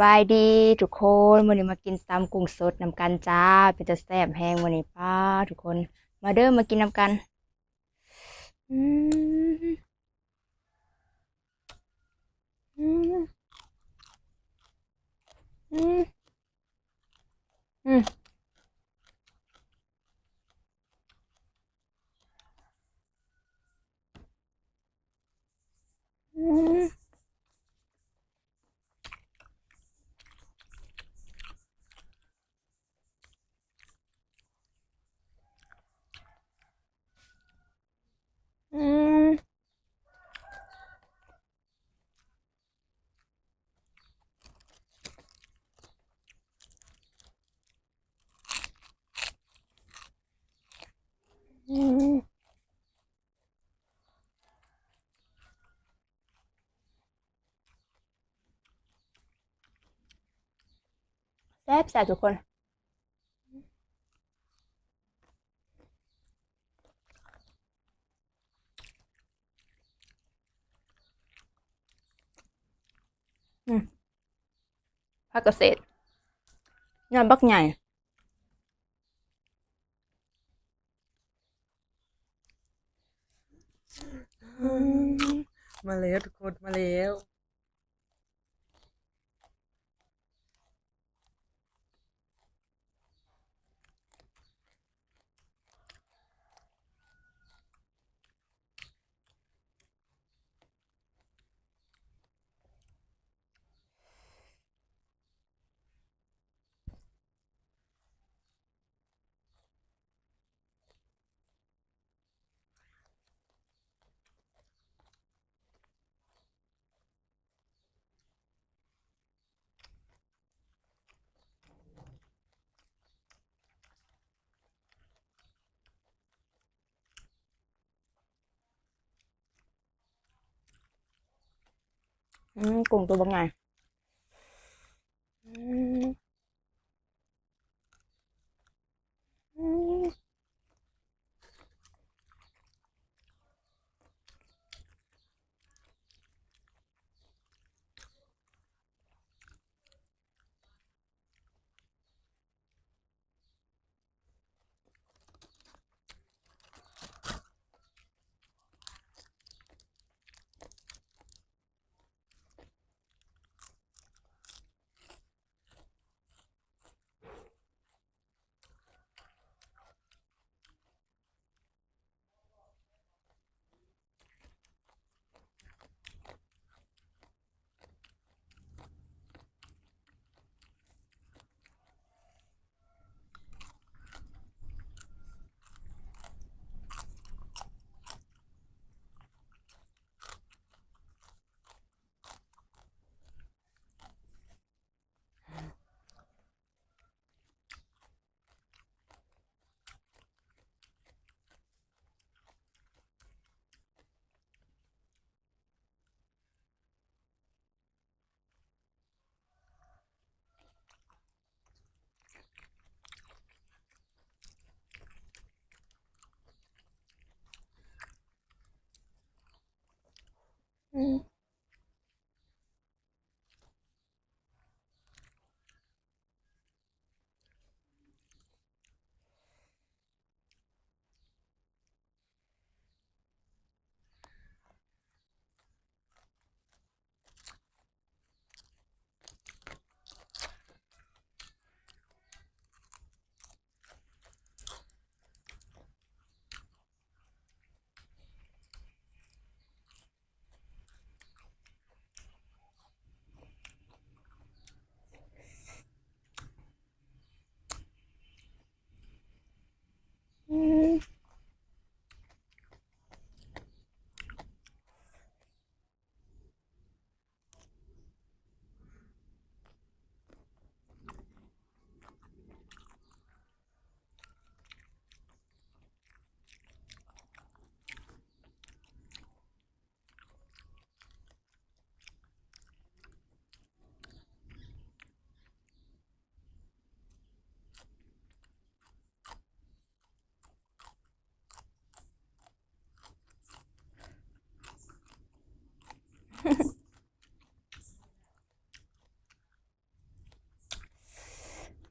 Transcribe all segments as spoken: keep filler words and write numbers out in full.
บายดีทุกคน มื้อนี้มากินตำกุ้งสดนำกันจ้า เป็นตาแซ่บแฮงมื้อนี้ ป๊าด ทุกคน มาเด้อ มากินนำกัน อืม อืม อืม อืม อืม อืม อืม แซ่บแซ่บทุกคน อืม ผักกระเสด ยอดบักใหญ่ อืม มาแล้วทุกคน มาแล้ว อืม กุ้งตัวบักใหญ่ อืม อืม อื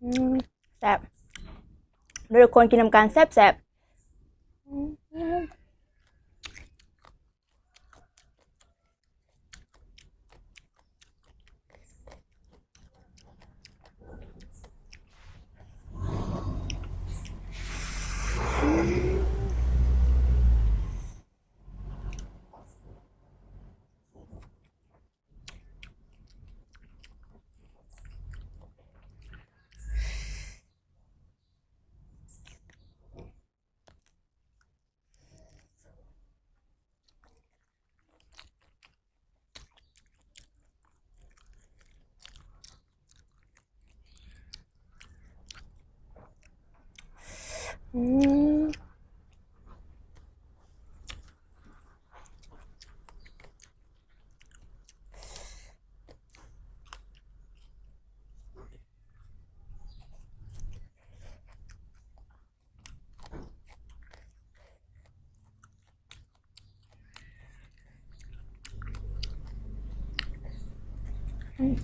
อืม แซ่บ เด้อทุกคน กินนำกัน แซ่บแซ่บ อืม อืม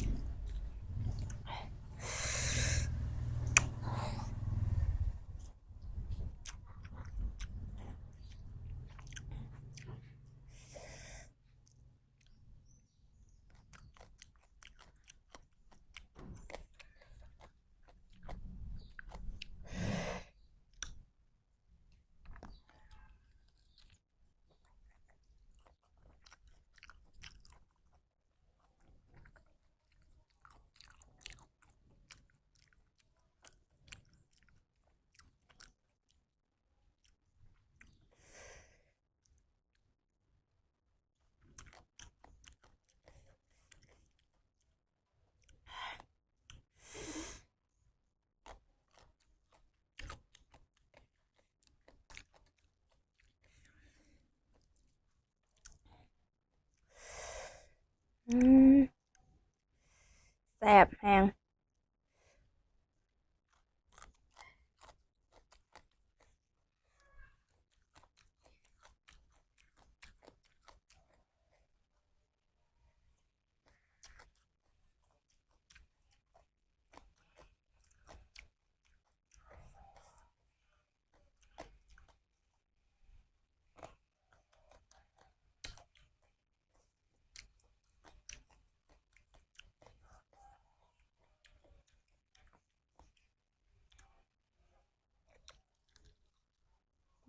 อืม แซ่บแฮง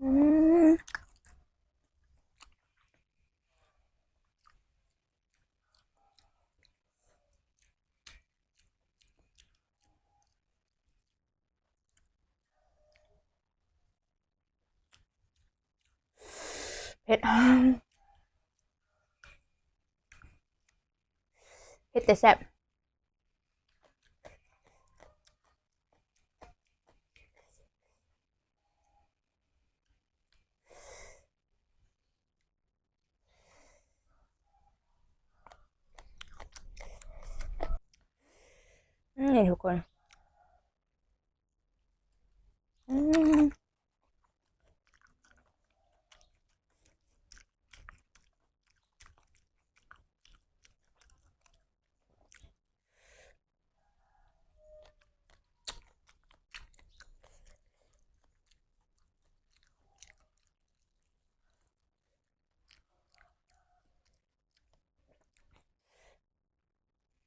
อืม เผ็ด เผ็ดแต่แซ่บ อืม นี่ทุกคน อืม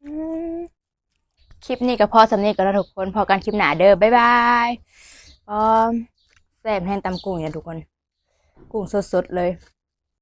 อืม คลิปนี้ก็พอส่ำนี้ก่อนเนาะทุกคน พ้อกันคลิปหน้าเด้อ บ๊ายบาย อ๋อ แซ่บแฮงตำกุ้งเนี่ยทุกคน กุ้งสดๆเลย